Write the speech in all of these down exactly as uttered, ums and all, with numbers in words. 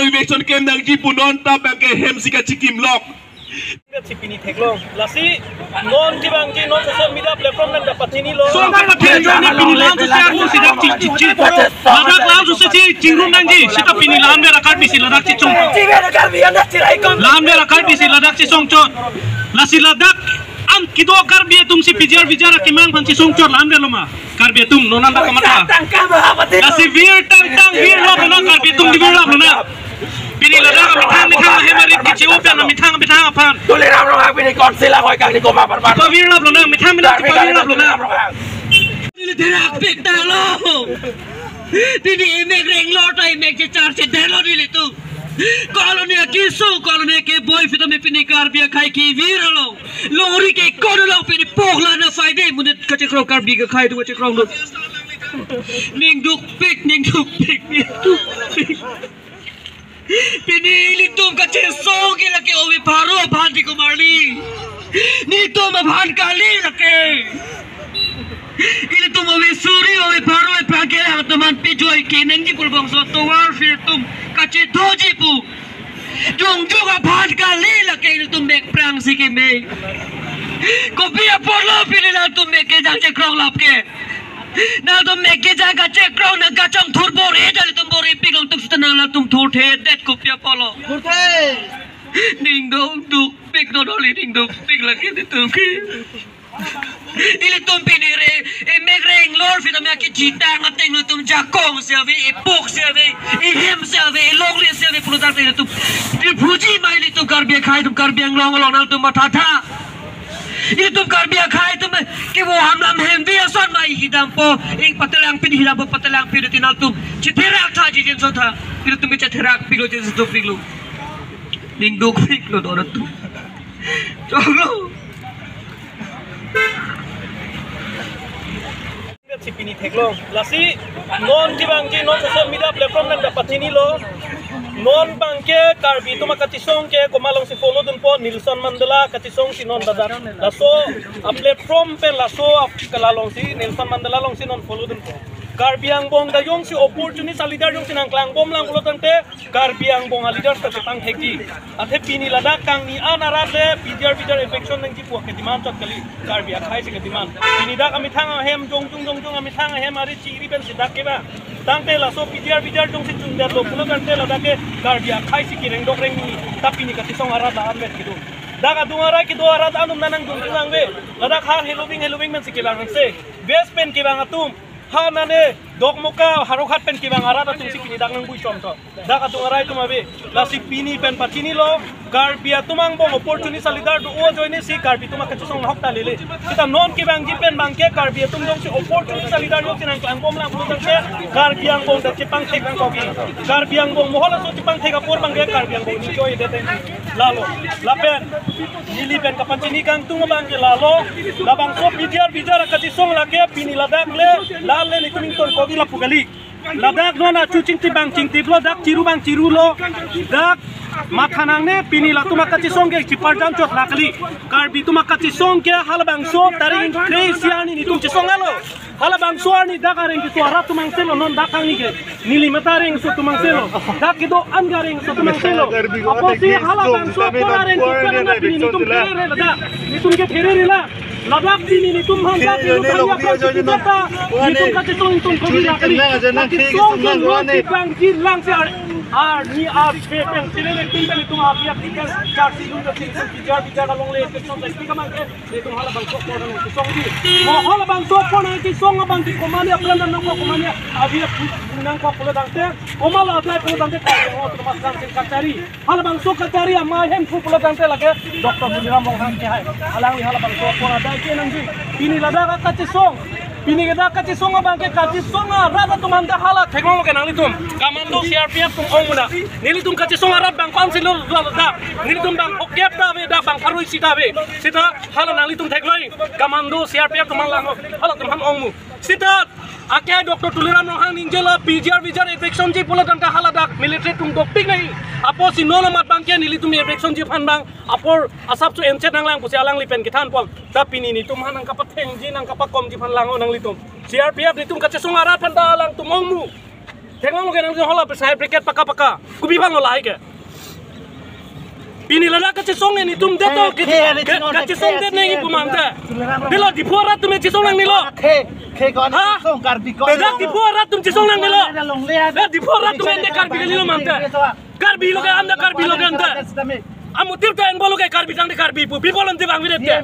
Eviction kem nangji pu non ta bang ke hem si kachikim lok. Sipini theklong. Lasi non kevangji non social media platform nang dapat chinilo. So, bang, bang, bang, bang, pini la-an sose armu si dak chi, chi, chi. Ladak la-an sose chi, chingrum nangji. Seta pini la-an ver a-Karbi si ladak chechong. La-an ver a-Karbi si ladak chechongchot. Lasi ladak an kedo Karbi atum si P G R V G R akemang aphan chechongchot la-an verlo ma. Karbi atum non anta kamatha. Tangka ba apa ti? Lasi vir tang tang virlap lonang, Karbi atum di virlap lonang. Pini ladak amethang methang ahem arit kecheu pen amethang methang aphan. Tuliram Ronghang pini konsil akoi kang ni koma parman. Pavirlap lonang, methang methang pavirlap lonang. Neli therak pik tanglo. Pini emek renglo ta emek chechar chedelo nelitum. Koloni akisu, koloni keboi sitame pini Karbi akhei kevir along. Longri ke kono long pini pok la na faide monit kachekrong Karbi akhei atum kachekrong do. Ning dukpik, ning dukpik, ning dukpik. Pini ilitum kachesong ke lake ove pharo aphan ti komarli. Netum aphan kali lake. Ilitum ove suri, ove pharo, ove pharo ke atum an pejoi ke nangji pu labangso tovar fir atum kachethurji pu. Jongjong aphan kali lake ilitum mek prang si keme. Kopi apotlo pini latum mek kejang chekrong lap ke. Nangtum mek kejang kachekrong nang kachongthur bor-i, jali tum bor-ipik longtuk seta nang latum thurthedet kopi apotlo. Thurthe. Ning dukpik, no doli ning dukpik lake netum ke. Ilitum pini re, emek renglor sitame akejitang ateng ilitum jakong si ave, epok si ave, ehem si ave, elongle si ave pulo tangte ilitum. Refugee ma ilitum Karbi akhei atum Karbi Anglong along nangtum mathatha. Ilitum Karbi akhei atum kevo hamlam hemvi ason ma ihidampo, ing patelang pin hidampo, patelang pin ti nangtum chetherak tha jijin so tha. Ilitum ke chetherak piklo jijin so piklo. Ning dukpiklo dora tu. Choklo. Sipini theklong. Lasi non kevangji non social media platform nang dapat chinilo. Non bang ke Karbi atum akachesong ke komat along si follow dunpo, Nelson Mandela kachesong si non dadak. Laso a-platform pen laso a-kala along si Nelson Mandela along si non follow dunpo. Karbi angbong ta jongsi opportunist aleader jongsi nangklangbom lang pulo tangte Karbi angbong aleader ta chepangthekji. Athe pini ladak kangni an arat le P G R V G R eviction nangji pu ke demand chot kali, Karbi akhei si ke demand. Pini dak amethang ahem jongjong jongjong amethang ahem ari chiri pen si dak kevang. Tangte laso P G R V G R jongsi chundetlo pulo tangte ladak ke Karbi akhei si kerengdok rengni. Ta pini kachesong arat la-an vet kedo. Dak adung arat kedo arat anum nang jongjong nang ve. Ladak ha heloving heloving pen si kevang se. West pen kevang atum. Ha nane Dokmoka Howraghat pen kevang arat atum si pini dak nangbui chomchom. Dak adung arat atum ave. Lasi pini pen pachinilo, Karbi atum angbong opportunist aleader do-o ajoine si Karbi atum akachesong ahok ta lele. Seta non kevangji pen bang ke Karbi atum jongsi opportunist aleader jongsi nangklangbom lang pulo tangte Karbi angbong ta chepangthek nangkokji. Karbi angbong mo halaso chepangthek apor bang ke Karbi angbong ni choi de teng. Lalo, lapen neli pen kapachini kangtung abang ke lalo, labangso P G R V G R akachesong lake pini ladak le, la le netum ingtonkokji lapu kali. Ladak non achu chingtip bang chingtiplo, dak chiru bang chirulo, dak matha nangne pini latum akachesong ke chiparjam chot la kali. Karbi atum akachesong ke halabangso tarik kre-isi arni netum chesong alo. Halabangso arni dak areng keso arat atum angselo, non dak kangni ke neli mata areng so atum angselo. Dak kedo-an ke areng so atum angselo. Apotsi halabangso apor areng keso pen na pini netum kere re ladak. Netum ke kere re la. Ladak pini netum han dak netum han ya kan kita. Netum kachesong ingtonkokji la kali. Kachesong ke non kevangji lang si ar, arni arche pen chile le tum pen netum api api kan charsi dun ka ching char bijar along le kachesong lagi kamang ke. Netum halabangso apor nangkesongji. Mo halabangso apor nangkesong abang ke komatne apran nangkok, komatne avi nangkok pulo tangte, komat la apply pulo tangte, Karbi Anglong Autonomous Council kachari. Halabangso kachari amei hemphu pulo tangte lake Doctor Tuliram Ronghang ke hai. Alangli halabangso apor adai ke nangji. Pini ladak akachesong. Pini ladak kachesong abang ke kachesong arat atum anta hala theklong ke nanglitum. Commando C R P F atum ong muna. Nelitum kachesong arat bang ko-an si lo ladak. Nelitum bang phokep ta ave, dak bang pharo isi ta ave. Seta hala nanglitum theklong, commando C R P F atum lang, halatum han ong mu. Seta ake Doctor Tuliram Ronghang ningjelo P G R V G R eviction ji pulo tangte hala dak military atum dopik nai. Apotsi non amat bang ke nelitum eviction ji aphan bang apor asap su enset nanglang pusi alangli pen kethan pon. Ta pini netum han nangkapathengji nangkapakomji aphan lang-o nanglitum. C R P F netum kachesong arat aphan ta alangtum ong mu. Theklonglo ke nang hala pesai bracket paka paka. Kopi aphanlo lahai ke. Pini ladak kachesong nelitum det to, ke, ke, kachesong det nangji pu ma ante. Delo Diphu arat atum chesong nangnelo. Ha? Dak Diphu arat atum chesong nangnelo. Dak Diphu arat atum ante Karbi kalilo ma ante. Karbi lo ke ante, Karbi lo ke ante. Amutir ta enbolo ke Karbi tangte Karbi pu. People ante bang videt ke.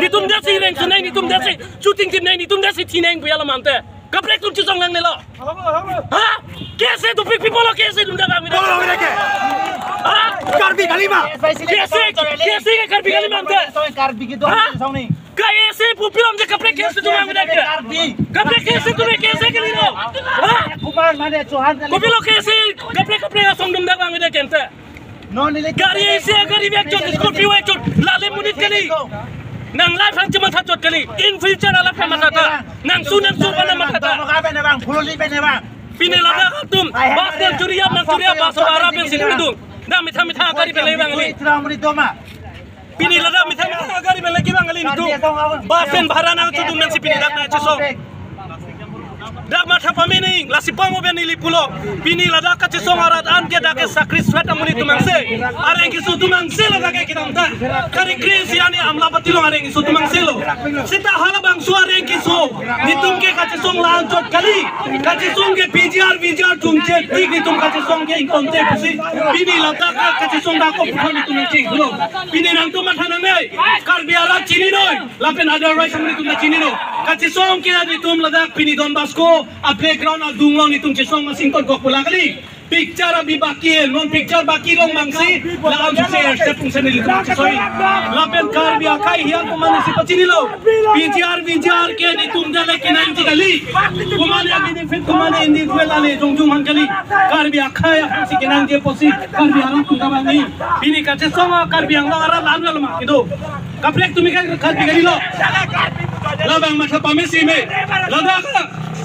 Nelitum detsi reng sunai, nelitum detsi shooting team nai, nelitum detsi thi nang pu ya lo ma ante. Kaprek atum chesong nangnelo. Ha? Kese tu pik people lo kese atum ta bang videt. Bolo videt ke. Ha? Karbi kalima. Kese, kese ke Karbi kalima ante. Karbi gitu. Ha? Song ni. Kese pu pilom je kaprek kese atum bang videt ke. Karbi. Kaprek kese atum kese kalilo. Ha? Kumar mane Chauhan kali. Kopi lo kese kaprek kaprek asong atum ta bang videt ke ante. Non neli gari isi, gari bek chot, Scorpio bek chot, lale monit kali. Nang life hang chematha chot kali. In future alap hang matha ta. Nang su nang su bana matha ta. Bang, bang, bang, bang, bang. Pini ladak atum bus nang churi ap, nang churi ap, bus bhara pen sini bidung. Dak methang methang gari pen le bang kali. Pini ladak methang methang gari pen le ke bang kali nelitum. Bus pen bhara nang chudun nangsi pini dak nangchesong. Dak matha pame nang, lasi pamo pen neli pulo. Pini ladak kachesong arat an ke dak ke sakri sweat amonit atum angse. Areng keso atum angse ladak ke kedam ta. Kari kri si ani amla pati long areng keso atum angse lo. Seta halabangso areng keso nelitum ke kachesong la-anchot kali. Kachesong ke P G R, V G R chungche tik nelitum kachesong ke ingkon te pusi. Pini ladak ke kachesong dak ko puthot nelitum nangching pulo. Pini nangtum matha nangne. Karbi arat chini noi. Lapen otherwise amonit atum ta chini noi. Kachesong ke nelitum ladak pini Don Bosco a playground adung along nelitum chesong masing kon kok pula kali. Picture abhi baki hai, non picture baki long bangsi, la-an suse airstep pungsen nelitum chesoi. Lapen Karbi akhei hian komatne si pachinilo. P G R, V G R ke nelitum dale kenangji kali. Komatne benefit, komatne individual ale jongjung hang kali. Karbi akhei aphan si kenangji pusi, Karbi arat atum ta bang ni. Pini kachesong Karbi Anglong arat la-an lo ma kedo. Kaprek atum ke Karbi kalilo. Labang matha pame si me. Ladak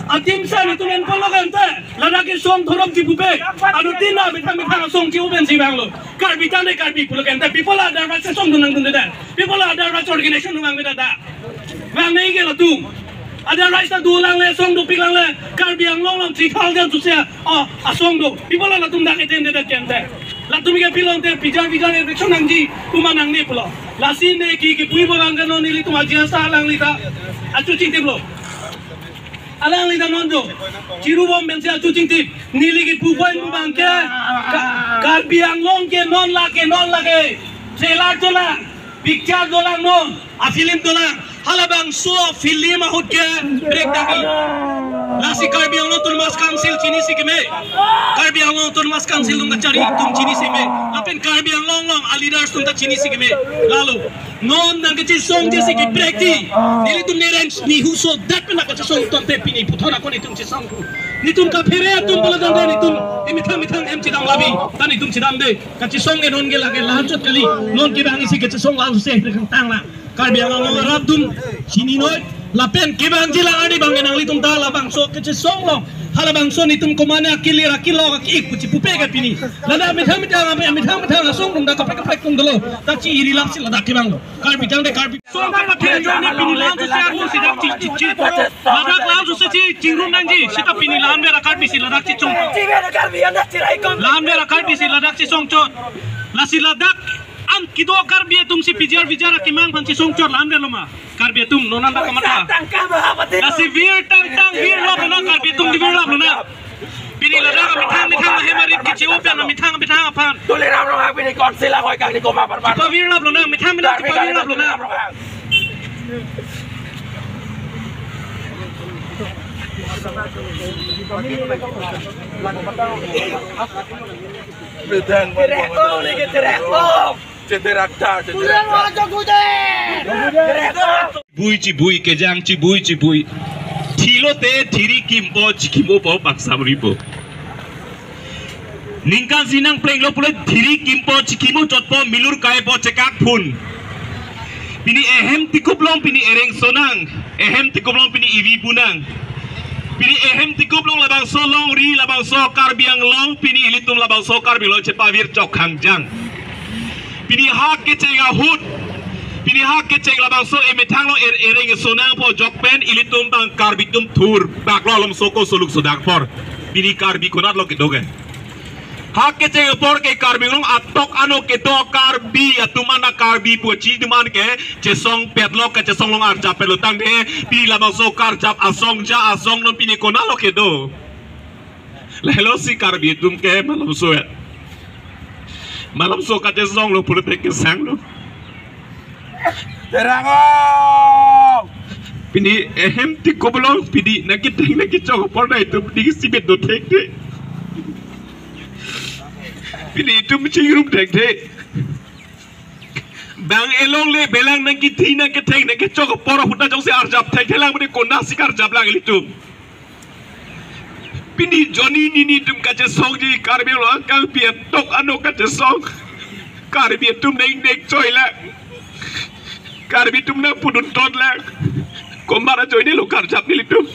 atim sa nelitum enpolo ke ante. Ladak ke song thorom chipupe. Anuttin ta methang methang asong chipu pen si bang lo. Karbi tangte Karbi pulo ke ante. People otherwise asong dun nangdunde ta. People otherwise organization dun nangdunde ta. Bang nai ke latum. Otherwise ta dolang le, song dopik lang le. Karbi Anglong along three thousand suse. Oh, asong do. People latum dak ete ente dak ke ante. Latum ke pilon te P G R V G R election nangji. Pu ma nangne pulo. Lasi ne ke kipui bolang ke non nelitum aji asa alangli ta. Achu chingtip lo. Alangli ta non do. Chiru bom pensi achu chingtip. Neli kipu point pu bang ke. Ka-, Karbi Anglong ke non lake, non lake. Trailer dolang, picture dolang non, a film dolang. Halabangso film ahut ke break dagi. Lasi Karbi Anglong Autonomous Council chini si keme. Karbi Anglong Autonomous Council atum kachari atum chini si me. Lapen Karbi Anglong along a leaders atum ta chini si keme. Lalo. Non nangkachesong jesi ke break di. Nelitum ne range ni huso dat pen nangkachesong atum te pini puthot ako nelitum chesong. Nelitum kaphere atum pala dam de nelitum. Emethang methang em chedam labi. Ta nelitum chedam de. Kachesong ke non ke lake la-anchot kali. Non ke bang isi kachesong la-an suse tang la. Karbi Anglong arat atum chini noi. Lapen kevangji la-an abang ke nanglitum ta labangso kachesong lo. Halabangso nelitum komatne akili rakilo aki kuchi pupe ke pini. Ladak methang methang, methang methang asong atum ta kaprek kaprek atum dolo. Ta chi-iri lap si ladak kevang lo. Karbi tangte Karbi. Song kapathen ajoine pini la-an suse armu si dak chi, chi, chi. Ladak la-an suse chi chingrum nangji. Seta pini la-an ver a-Karbi si ladak chechong. La-an ver a-Karbi si ladak chechong chot. Lasi ladak an kedo Karbi atum si P G R V G R akemang aphan chesong chot la-an verlo ma. Karbi atum non anta kamatha. Lasi vir tang tang virlap lonang, Karbi atum virlap lonang. Pini ladak methang methang ahem arit keche-o pen methang methang aphan. Tuliram Ronghang pini council ahoi kangni koma parman. Chepavirlap lonang, methang methang chepavirlap lonang. Direkto ni ke direkto. Chederak ta, chederak ta. Bui chibui, kejang chibui chibui. Thilo te thiri kimpo chikimo po paksa buripo. Ningkan si nangplenglo pule thiri kimpo chikimo chotpo milur kaipo chekak phun. Pini ehem tikup along pini ereng sonang, ehem tikup along pini ivi bunang. Pini ehem tikup along labangso longri, labangso Karbi Anglong, pini ilitum labangso Karbi Anglong chepavir chok hangjang. Pini hak kecheng ahut, pini hak kecheng labangso emethang along er-, ereng sonang po jok pen ilitum bang Karbi atum thur baklo alom soko soluk sodak por. Pini Karbi konatlo kedo ke? Ha kecheng apor ke Karbi Anglong atok ano kedo Karbi atum an, Karbi puchi atum an ke chesong petlok, kachesong long arjap petlok tangte pini labangso karjap asong ja asong non pini konatlo kedo? Lahelo si Karbi atum ke malomso ya. Malomso kachesong lo politik kesang lo. Terang o! Pini ehem tik kobolong pini nangketheng nangkechok apor nangtum pini isipet dothekthe. Pini itum chingrum thekthe. Bang elongle phelang nangkethi nangketheng nangkechok apor ahut ta jongsi arjap thekthelang pini konatsi karjaplang ilitum? Pini jonni nini atum kachesongji Karbi Anglong angkang pi atok ano kachesong. Karbi atum neng nek choi lang. Karbi atum nangpudun tot lang. Komat ajoine lo karjap nelitum?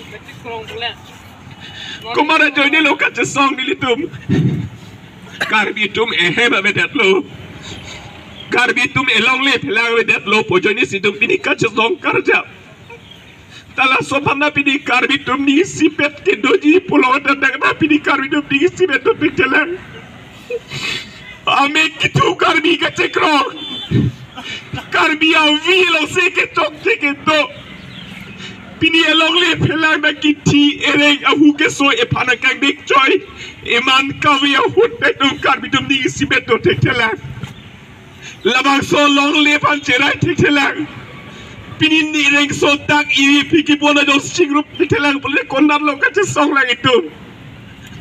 Komat ajoine lo kachesong nelitum? Karbi atum ehem avedetlo. Karbi atum elongle phelang avedetlo pu ajoine si itum pini kachesong karjap. Ta laso aphan ta pini Karbi atum ning isipet kedoji pulote dak ta pini Karbi atum ning isipet dothekthelang. Amek kethu Karbi kachekrok. Karbi avi alongsi kechokche kedo. Pini elongle phelang nangkethi ereng ahu keso ephan angkang nek choi. Eman kave ahut ta itum Karbi atum ning isipet dothekthelang. Labangso longle aphan cherai thekthelang. Pini nireng so dak iri phiki pona jongsi chingrum thekthelang pule konatlo kachesong lang itum?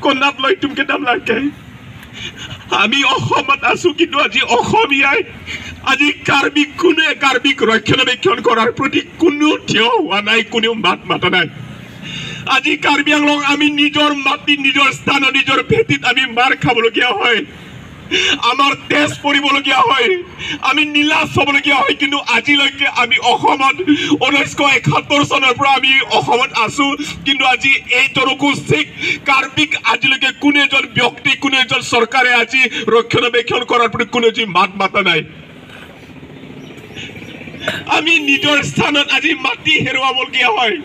Konatlo itum kedamlang ke? Ami Ohomot asu kintu aji Ohomia, aji Karbi kunu Karbi rক্ষণাবেক্ষণ কৰাৰ প্ৰতি কোনো থিয় হোৱা নাই, কোনো মাত মাতা নাই। আজি কাৰ্বি আংলং আমি নিজৰ মাটিত, নিজৰ স্থানত, নিজৰ ভেটিত আমি মাৰ খাবলগীয়া হয়। আমাৰ তেজ পৰিবলগীয়া হয়, আমি নিলাজ হ'বলগীয়া হয়, কিন্তু আজিলৈকে আমি অসমত ঊনৈছশ একাত্তৰ চনৰ পৰা আমি অসমত আছো, কিন্তু আজি এই জনগোষ্ঠীক, কাৰ্বিক আজিলৈকে কোনো এজন ব্যক্তি, কোনো এজন চৰকাৰে আজি ৰক্ষণাবেক্ষণ কৰাৰ প্ৰতি কোনো এজন মাত মাতা নাই। আমি নিজৰ স্থানত আজি মাটি হেৰুৱাবলগীয়া হয়,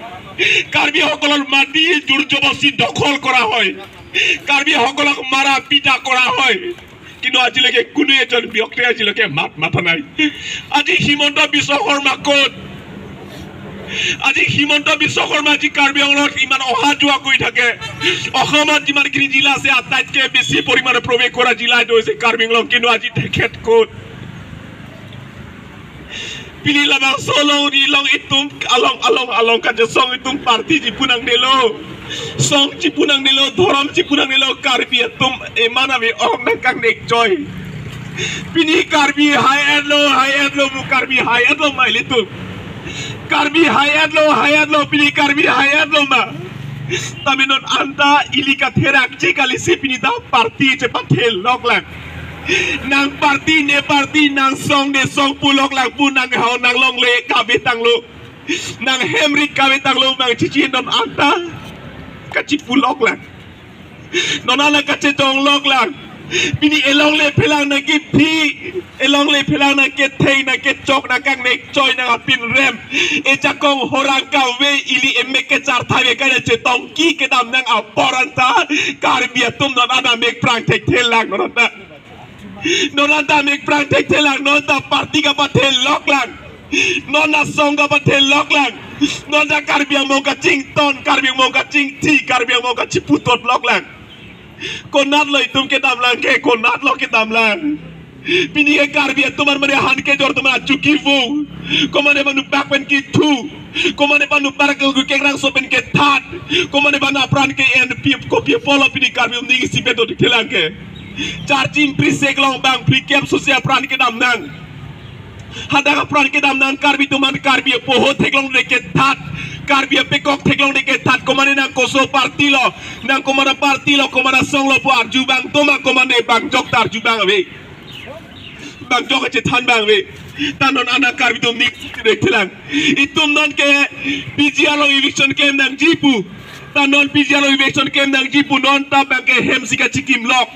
কাৰ্বিসকলৰ মাটি জোৰ জবৰদস্তি দখল কৰা হয়, কাৰ্বিসকলক মাৰা পিটা কৰা হয়, কিন্তু আজিলৈকে কোনো এজন ব্যক্তিয়ে আজিলৈকে মাত মাতা নাই। আজি হিমন্ত বিশ্ব শৰ্মা ক'ত? আজি হিমন্ত বিশ্ব শৰ্মা আজি কাৰ্বি আংলঙত ইমান অহা যোৱা কৰি থাকে, অসমত যিমানখিনি জিলা আছে আটাইতকৈ বেছি পৰিমাণে প্ৰৱেশ কৰা জিলা এইটো হৈছে কাৰ্বি আংলং, কিন্তু আজি তেখেত ক'ত? Pini labangso along ri along itum along along along kachesong itum party chipu nangnelo, song chipu nangnelo, dhorom chipu nangnelo, Karbi atum eman ave ong nangkang nek choi. Pini Karbi hai-etlo, hai-etlo, mu Karbi hai-etlo ma ilitum? Karbi hai-etlo, hai-etlo, pini Karbi hai-etlo ma? Tame non anta ili katherak chik kali si pini ta party chepathelok lang. Nang party ne party, nang song ne song pulok lang pu nang hao nang longle kave tanglo, nang hemrik kave tanglo, nang chichi non anta kachipulok lang. Non anta kachechonglok lang. Pini elongle phelang nangkephi, elongle phelang nangketheng, nangkechok, nangkang nek choi, nang apin rem, ejakong horang kave, ili emek kechartha ve kane chetongki kedam nang apor anta Karbi atum non anta mek prang thekthelang non anta. Non anta mek prang thekthelang, non anta party kapathelok lang, non anta song kapathelok lang, non anta Karbi Anglong kachington, Karbi Anglong kachingthi, Karbi Anglong kachiputotlok lang. Konatlo itum kedamlang ke, konatlo kedamlang? Pini ke Karbi atum an mane han kejor atum an achuki vo. Komane panu bak pen kithu. Komane panu park ke kekrangso pen kethat. Komane panu apran ke-en pi kopi apotlo pini Karbi atum ning isipet dothekthelang ke? Charchim prisek long bang phlikep sose apran kedam nang. Hadak apran kedam nang Karbi atum an, Karbi apoho theklong de kethat. Karbi apekok theklong de kethat. Komane nang koso party lo, nang komat aparty lo, komat asong lo pu arju bang toma, komane bang jok ta arju bang ave. Bang jok kachethan bang ave. Ta non anta Karbi atum ning isipet dothekthelang. Itum non ke P G R along eviction kem nangji pu. Ta non P G R along eviction kem nangji pu, non ta bang ke hem si kachikimlok.